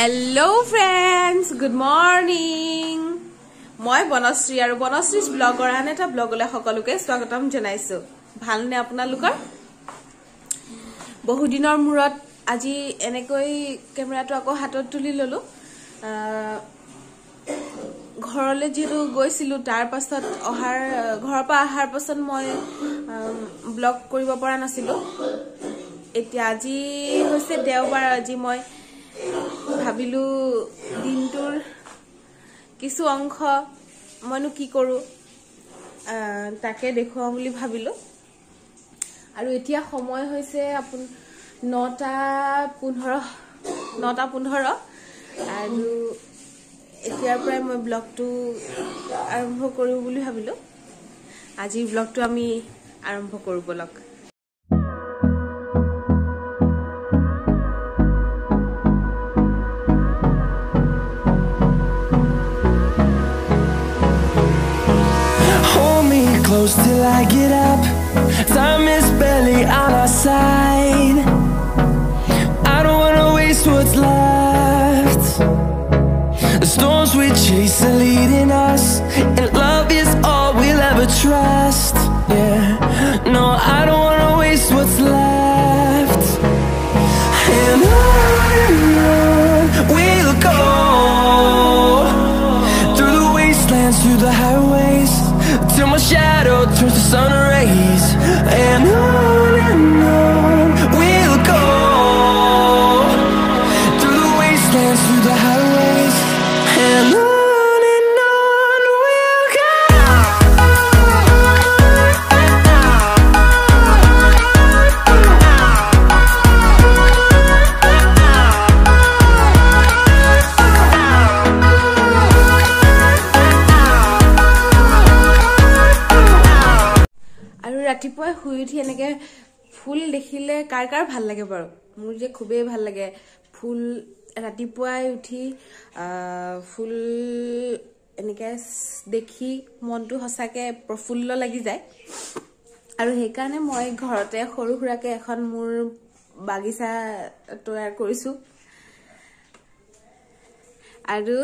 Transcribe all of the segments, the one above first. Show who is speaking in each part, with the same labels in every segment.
Speaker 1: Hello' friends, good morning. মই বনশ্ৰী আৰু বনশ্ৰীজ ব্লগৰ আন এটা ব্লগলৈ সকলোকে স্বাগতম জনাইছো। ভালনে আপোনালোকৰ? বহুদিনৰ মূৰত আজি এনেকৈ কেমেৰাটো আকৌ হাতত তুলি ললো। ঘৰলৈ যিহেতু গৈছিলো, তাৰ পাছত অহাৰ ঘৰৰ পৰা অহাৰ পাছত মই ব্লগ কৰিব পৰা নাছিলো। এতিয়া আজি হৈছে দেওবাৰ। আজি মই ভাবিলো দিনটোৰ কিছু অংশ মইনো কি কৰো তাকে দেখুৱাওঁ বুলি ভাবিলো। আৰু এতিয়া সময় হৈছে 9:15 আৰু এতিয়াৰ পৰাই মই ব্লগটো আৰম্ভ কৰোঁ বুলি ভাবিলো। আজিৰ ব্লগটো আমি আৰম্ভ কৰোঁ বলক।
Speaker 2: Close till I get up, time is barely on our side. I don't wanna waste what's left. The storms we chase are leading us, and love is all we'll ever trust. Yeah, no, I don't wanna waste what's left. And on we'll go, through the wastelands, through the highways, till my shadow turns to sun rays. And on we'll go, through the wastelands, through the highways, and on we'll go.
Speaker 1: ৰাতিপুৱাই শুই উঠি এনেকে ফুল দেখিলে কাৰ কাৰ ভাল লাগে বাৰু? মোৰ যে খুবেই ভাল লাগে ফুল। ৰাতিপুৱাই উঠি ফুল এনেকে দেখি মনটো সঁচাকে প্ৰফুল্ল লাগি যায়। আৰু সেইকাৰণে মই ঘৰতে সৰু সুৰাকে এখন মোৰ বাগিচা তৈয়াৰ কৰিছোঁ। আৰু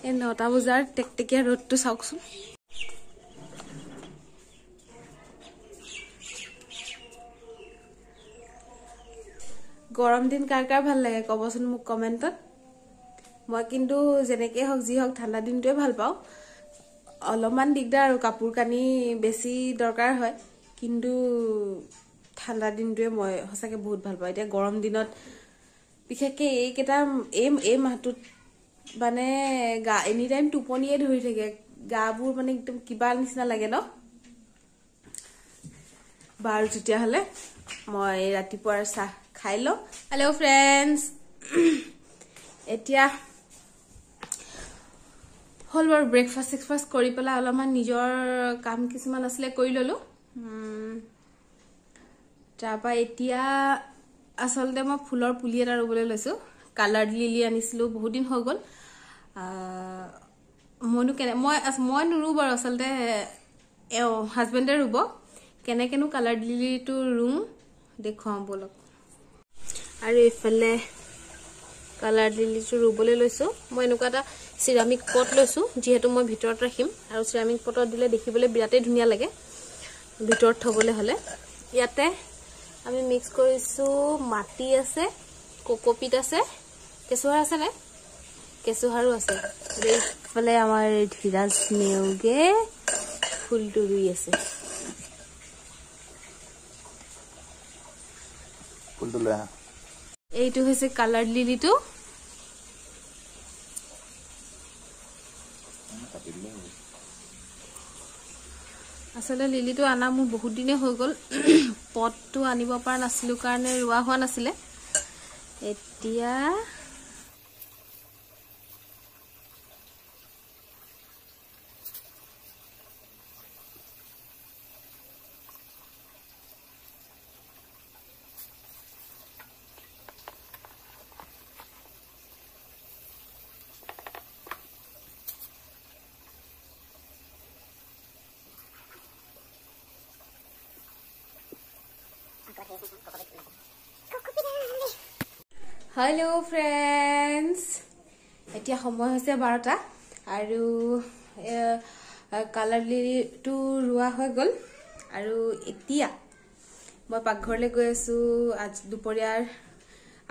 Speaker 1: এই 9টা বজাৰ টেকটেকীয়া ৰ'দটো চাওকচোন। গৰম দিন কাৰ কাৰ ভাল লাগে ক'বচোন মোক কমেণ্টত। মই কিন্তু যেনেকেই হওক যি হওক ঠাণ্ডা দিনটোৱে ভাল পাওঁ। অলপমান দিগদাৰ আৰু কাপোৰ কানি বেছি দৰকাৰ হয়, কিন্তু ঠাণ্ডা দিনটোৱে মই সঁচাকৈ বহুত ভাল পাওঁ। এতিয়া গৰম দিনত বিশেষকৈ এইকেইটা এই মাহটোত মানে গা এনি টাইম টোপনিয়ে ধৰি থাকে, গাবোৰ মানে একদম কিবা নিচিনা লাগে ন। বাৰু তেতিয়াহ'লে মই ৰাতিপুৱাৰ চাহ খাই লওঁ। হেল্ল' ফ্ৰেণ্ডছ, এতিয়া হ'ল বাৰু ব্ৰেকফাষ্ট চেকফাষ্ট কৰি পেলাই অলপমান নিজৰ কাম কিছুমান আছিলে কৰি ল'লোঁ। তাৰপৰা এতিয়া আচলতে মই ফুলৰ পুলি এটা ৰুবলৈ লৈছোঁ। কালাৰ্ড লিলি আনিছিলোঁ, বহুত দিন হৈ গ'ল। মইনো কেনে মই নুৰুওঁ বাৰু, আচলতে এওঁ হাজবেণ্ডে ৰুব। কেনেকেনো কালাৰ্ড লিলিটো ৰুওঁ দেখুৱাওঁ ব'লক। আৰু এইফালে কালাৰ লিলিটো ৰুবলৈ লৈছোঁ। মই এনেকুৱা এটা চিৰামিক পট লৈছোঁ, যিহেতু মই ভিতৰত ৰাখিম। আৰু চিৰামিক পটত দিলে দেখিবলৈ বিৰাটেই ধুনীয়া লাগে ভিতৰত থ'বলৈ হ'লে। ইয়াতে আমি মিক্স কৰিছোঁ, মাটি আছে, কোকোপিট আছে, কেঁচুসাৰ আছে নে? কেঁচুসাৰো আছে। এইফালে আমাৰ ধীৰাজ নেওগে ফুলটো ৰুই আছে।
Speaker 3: ফুলটো লৈ আহা।
Speaker 1: এইটো হৈছে কালাৰ্ড লিলিটো। আচলতে লিলিটো অনা মোৰ বহুত দিনেই হৈ গ'ল, পটটো আনিব পৰা নাছিলোঁ কাৰণে ৰোৱা হোৱা নাছিলে। এতিয়া হেল্ল' ফ্ৰেণ্ডছ, এতিয়া সময় হৈছে 12টা আৰু কালাৰ লিলিটো ৰোৱা হৈ গ'ল। আৰু এতিয়া মই পাকঘৰলৈ গৈ আছোঁ আজি দুপৰীয়াৰ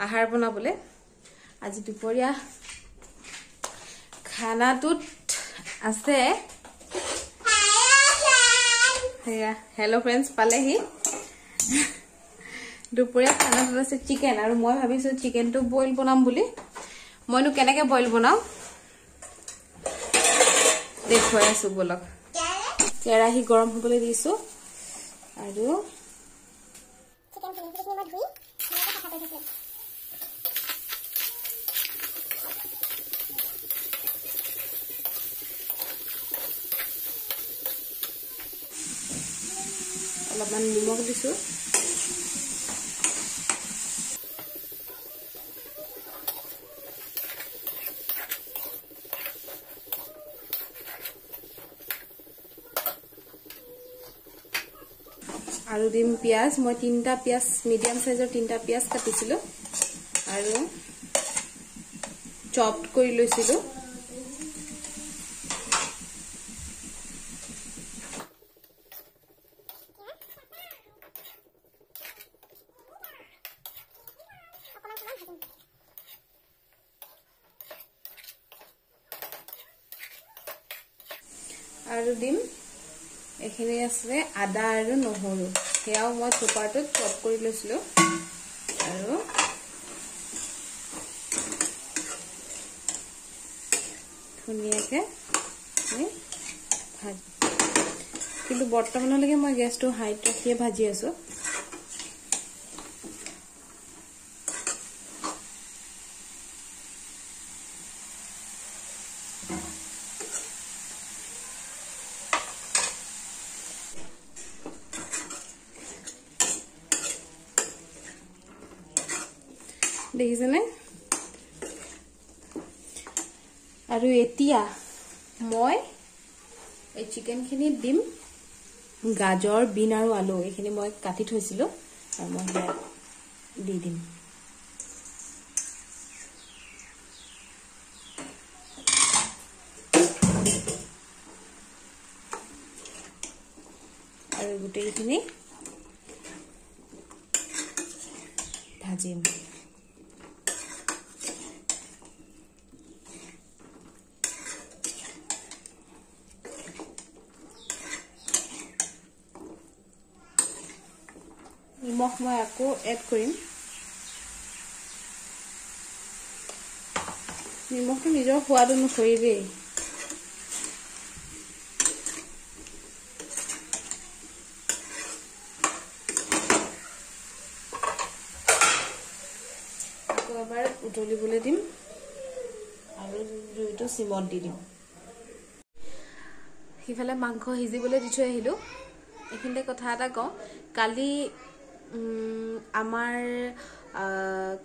Speaker 1: আহাৰ বনাবলৈ। আজি দুপৰীয়া খানাটোত আছে সেয়া। হেল্ল' ফ্ৰেণ্ডছ, পালেহি। দুপৰীয়া খানাটোত আছে চিকেন, আৰু মই ভাবিছোঁ চিকেনটো বইল বনাম বুলি। মইনো কেনেকৈ বইল বনাওঁ দেখুৱাই আছোঁ, ব'লক। কেৰাহী গৰম হ'বলৈ দিছোঁ আৰু অলপমান নিমখ দিছোঁ। আৰু দিম পিঁয়াজ। মই 3টা পিঁয়াজ, মিডিয়াম চাইজৰ 3টা পিঁয়াজ কাটিছিলোঁ আৰু চপ কৰি লৈছিলোঁ। আৰু দিম এইখিনি আছে আদা আৰু নহৰু, সেয়াও মই চপাৰটোত চপ কৰি লৈছিলোঁ। আৰু ধুনীয়াকৈ ভাজি, কিন্তু বৰ্তমানলৈকে মই গেছটো হাইত ৰাখিয়ে ভাজি আছোঁ। দেখিছেনে? আৰু এতিয়া মই এই চিকেনখিনিত দিম গাজৰ, বিন আৰু আলু। এইখিনি মই কাটি থৈছিলোঁ আৰু মই সেয়া দি দিম। আৰু গোটেইখিনি ভাজিম। নিমখ মই আকৌ এড কৰিম। নিমখটো নিজৰ সোৱাদ অনুসৰি দেই। আকৌ এবাৰ উতলিবলৈ দিম আৰু জুইটো চিমত দি দিম। সিফালে মাংস সিজিবলৈ দি থৈ আহিলোঁ। এইখিনিতে কথা এটা কওঁ, কালি আমাৰ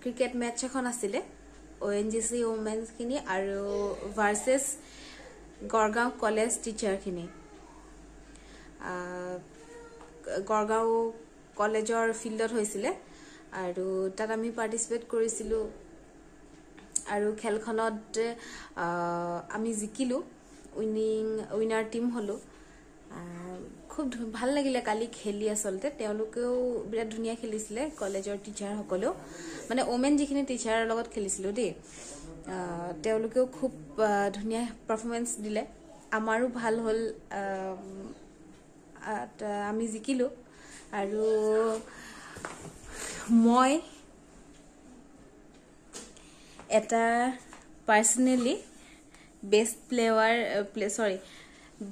Speaker 1: ক্ৰিকেট মেটচ এখন আছিলে, ONGC ওমেন্সখিনি আৰু ভাৰ্চেছ গড়গাঁও কলেজ টিচাৰখিনি। গড়গাঁও কলেজৰ ফিল্ডত হৈছিলে আৰু তাত আমি পাৰ্টিচিপেট কৰিছিলোঁ। আৰু খেলখনত আমি জিকিলোঁ, উইনাৰ টীম হ'লোঁ। খুব ভাল লাগিলে কালি খেলি। আচলতে তেওঁলোকেও বিৰাট ধুনীয়া খেলিছিলে, কলেজৰ টিচাৰসকলেও, মানে ওমেন যিখিনি টিচাৰৰ লগত খেলিছিলোঁ দেই, তেওঁলোকেও খুব ধুনীয়া পাৰফৰ্মেঞ্চ দিলে। আমাৰো ভাল হ'ল, আমি জিকিলোঁ। আৰু মই এটা পাৰ্চনেলি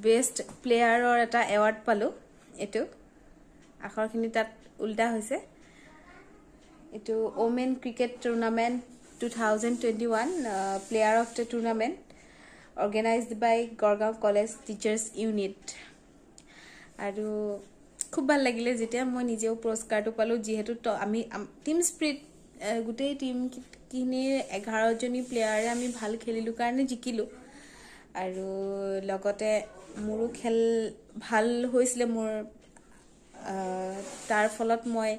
Speaker 1: বেষ্ট প্লেয়াৰৰ এটা এৱাৰ্ড পালোঁ। এইটো আখৰখিনি তাত উল্টা হৈছে। এইটো women cricket tournament 2021 player of the tournament organised by Gargaon college teachers unit. আৰু খুব ভাল লাগিলে যেতিয়া মই নিজেও পুৰস্কাৰটো পালোঁ, যিহেতু আমি টীম স্পিৰিট, গোটেই টীমখিনিৰ 11জনী প্লেয়াৰে আমি ভাল খেলিলোঁ কাৰণে জিকিলোঁ। আৰু লগতে মোৰো খেল ভাল হৈছিলে, মোৰ তাৰ ফলত মই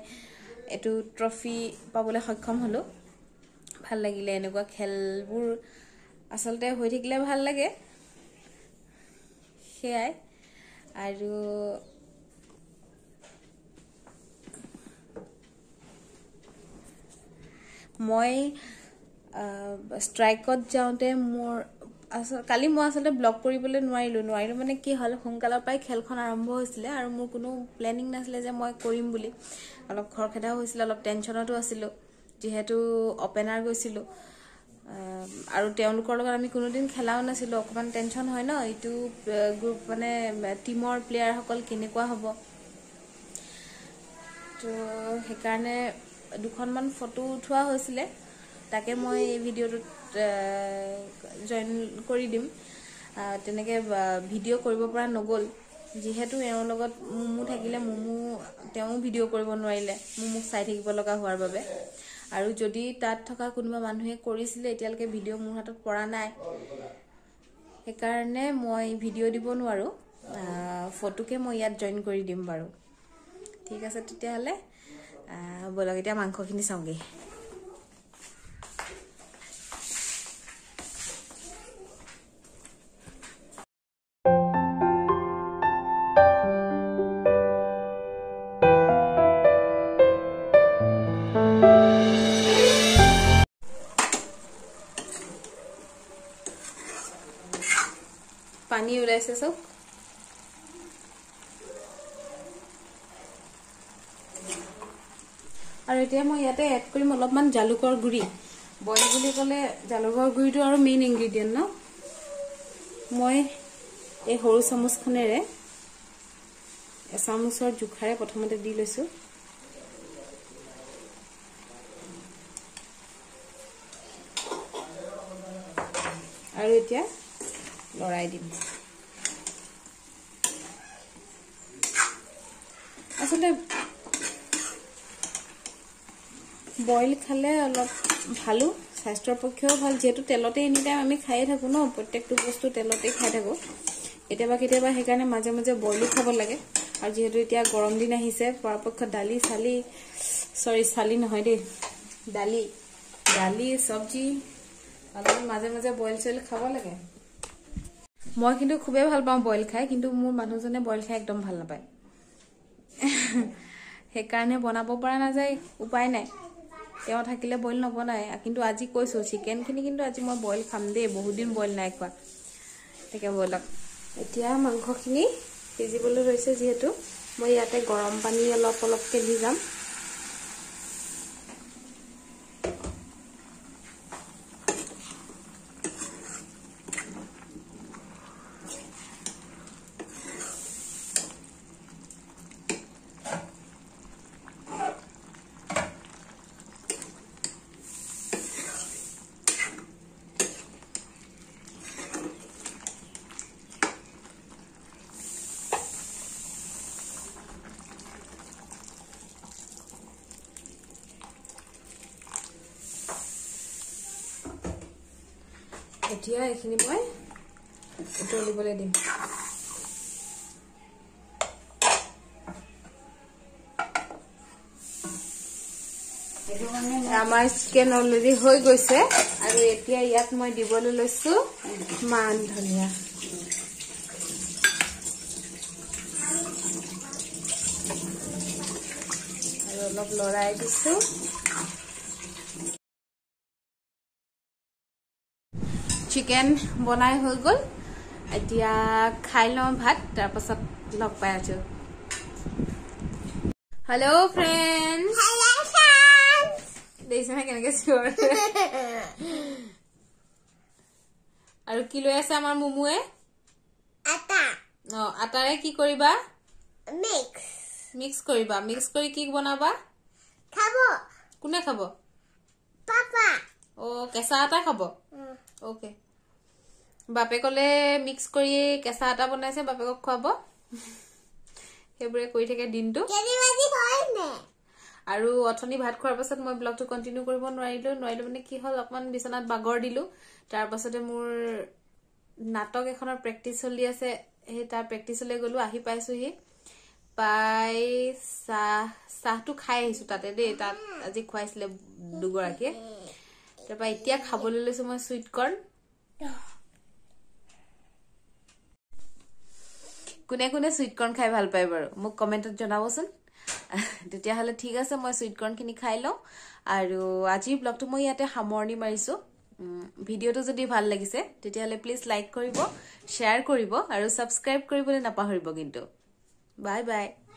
Speaker 1: এইটো ট্ৰফি পাবলৈ সক্ষম হ'লোঁ। ভাল লাগিলে। এনেকুৱা খেলবোৰ আচলতে হৈ থাকিলে ভাল লাগে, সেয়াই। আৰু মই ষ্ট্ৰাইকত যাওঁতে মোৰ কালি মই আচলতে ব্লগ কৰিবলৈ নোৱাৰিলোঁ মানে কি হ'ল, সোনকালৰ পৰাই খেলখন আৰম্ভ হৈছিলে আৰু মোৰ কোনো প্লেনিং নাছিলে যে মই কৰিম বুলি। অলপ খৰখেদাও হৈছিলে, অলপ টেনশ্যনতো আছিলোঁ, যিহেতু অপেনাৰ গৈছিলোঁ আৰু তেওঁলোকৰ লগত আমি কোনোদিন খেলাও নাছিলোঁ। অকণমান টেনশ্যন হয় ন, এইটো গ্ৰুপ মানে টীমৰ প্লেয়াৰসকল কেনেকুৱা হ'ব। তো সেইকাৰণে দুখনমান ফটো উঠোৱা হৈছিলে, তাকে মই এই ভিডিঅ'টোত জইন কৰি দিম। তেনেকৈ ভিডিঅ' কৰিব পৰা নগ'ল, যিহেতু এওঁৰ লগত মুমু থাকিলে, মুমু তেওঁ ভিডিঅ' কৰিব নোৱাৰিলে, মুমুক চাই থাকিব লগা হোৱাৰ বাবে। আৰু যদি তাত থকা কোনোবা মানুহে কৰিছিলে, এতিয়ালৈকে ভিডিঅ' মোৰ হাতত পৰা নাই, সেইকাৰণে মই ভিডিঅ' দিব নোৱাৰোঁ। ফটোকে মই ইয়াত জইন কৰি দিম বাৰু। ঠিক আছে তেতিয়াহ'লে ব'লক এতিয়া মাংসখিনি চাওঁগৈ। পানী ওলাইছে চব। আৰু এতিয়া মই ইয়াতে এড কৰিম অলপমান জালুকৰ গুড়ি। বইল বুলি ক'লে জালুকৰ গুড়িটো আৰু মেইন ইনগ্ৰিডিয়েণ্ট ন। মই এই সৰু চামুচখনেৰে এচামুচৰ জোখাৰে প্ৰথমতে দি লৈছোঁ। আৰু এতিয়া লৰাই দিম। আচলতে বইল খালে অলপ ভালো, স্বাস্থ্যৰ পক্ষেও ভাল, যিহেতু তেলতে এনি টাইম আমি খায়ে থাকোঁ ন, প্ৰত্যেকটো বস্তু তেলতে খাই থাকোঁ। কেতিয়াবা কেতিয়াবা সেইকাৰণে মাজে মাজে বইলো খাব লাগে। আৰু যিহেতু এতিয়া গৰম দিন আহিছে, পৰাপক্ষত দালি চালি, চৰি চালি নহয় দেই, দালি দালি চব্জি অলপ মাজে মাজে বইল চইল খাব লাগে। মই কিন্তু খুবেই ভাল পাওঁ বইল খাই, কিন্তু মোৰ মানুহজনে বইল খাই একদম ভাল নাপায়, সেইকাৰণে বনাব পৰা নাযায়, উপায় নাই। তেওঁ থাকিলে বইল নবনায়, কিন্তু আজি কৈছোঁ চিকেনখিনি কিন্তু আজি মই বইল খাম দেই, বহুত দিন বইল নাই খোৱা। তাকে ব'লক এতিয়া মাংসখিনি সিজিবলৈ ধৰিছে, যিহেতু মই ইয়াতে গৰম পানী অলপ অলপকৈ দি যাম। এতিয়া এইখিনি মই উতলিবলৈ দিম। আমাৰ চিকেন অলৰেডি হৈ গৈছে আৰু এতিয়া ইয়াত মই দিবলৈ লৈছো মান ধনিয়া। আৰু অলপ লৰাই দিছো। চিকেন বনাই হৈ গ'ল, এতিয়া খাই লওঁ ভাত, তাৰপাছত লগ পাই আছো। হেল্ল' ফ্ৰেণ্ড, দেখিছেনে কেনেকে চিঞৰ। আৰু কি লৈ আছে আমাৰ মুমুৱে? অ, আটাৰে কি কৰিবা? মিক্স কৰিবা। মিক্স কৰি কি বনাবা? কোনে খাব? অ, কেঁচা আটা খাব। অ'কে, বাপেকলে মিক্স কৰি কেঁচা আটা বনাইছে, বাপেকক খুৱাব। সেইবোৰে কৰি থাকে দিনটো। আৰু অথনি ভাত খোৱাৰ পাছত মই ব্লগটো কণ্টিনিউ কৰিব নোৱাৰিলোঁ মানে কি হ'ল, অকণমান বিচনাত বাগৰ দিলোঁ। তাৰ পাছতে মোৰ নাটক এখনৰ প্ৰেক্টিচ চলি আছে, সেই তাৰ প্ৰেক্টিচলৈ গ'লোঁ। আহি পাইছোঁহি পাই চাহটো খাই আহিছোঁ তাতে দেই, তাত আজি খুৱাইছিলে দুগৰাকীয়ে। তাৰপৰা এতিয়া খাবলৈ লৈছোঁ মই চুইট কৰ্ণ। কোনে কোনে চুইট কৰ্ণ খাই ভাল পায় বাৰু মোক কমেণ্টত জনাবচোন। তেতিয়াহ'লে ঠিক আছে, মই চুইট কৰ্ণখিনি খাই লওঁ আৰু আজিৰ ব্লগটো মই ইয়াতে সামৰণি মাৰিছোঁ। ভিডিঅ'টো যদি ভাল লাগিছে তেতিয়াহ'লে প্লিজ লাইক কৰিব, শ্বেয়াৰ কৰিব আৰু ছাবস্ক্ৰাইব কৰিবলৈ নাপাহৰিব কিন্তু। Bye bye.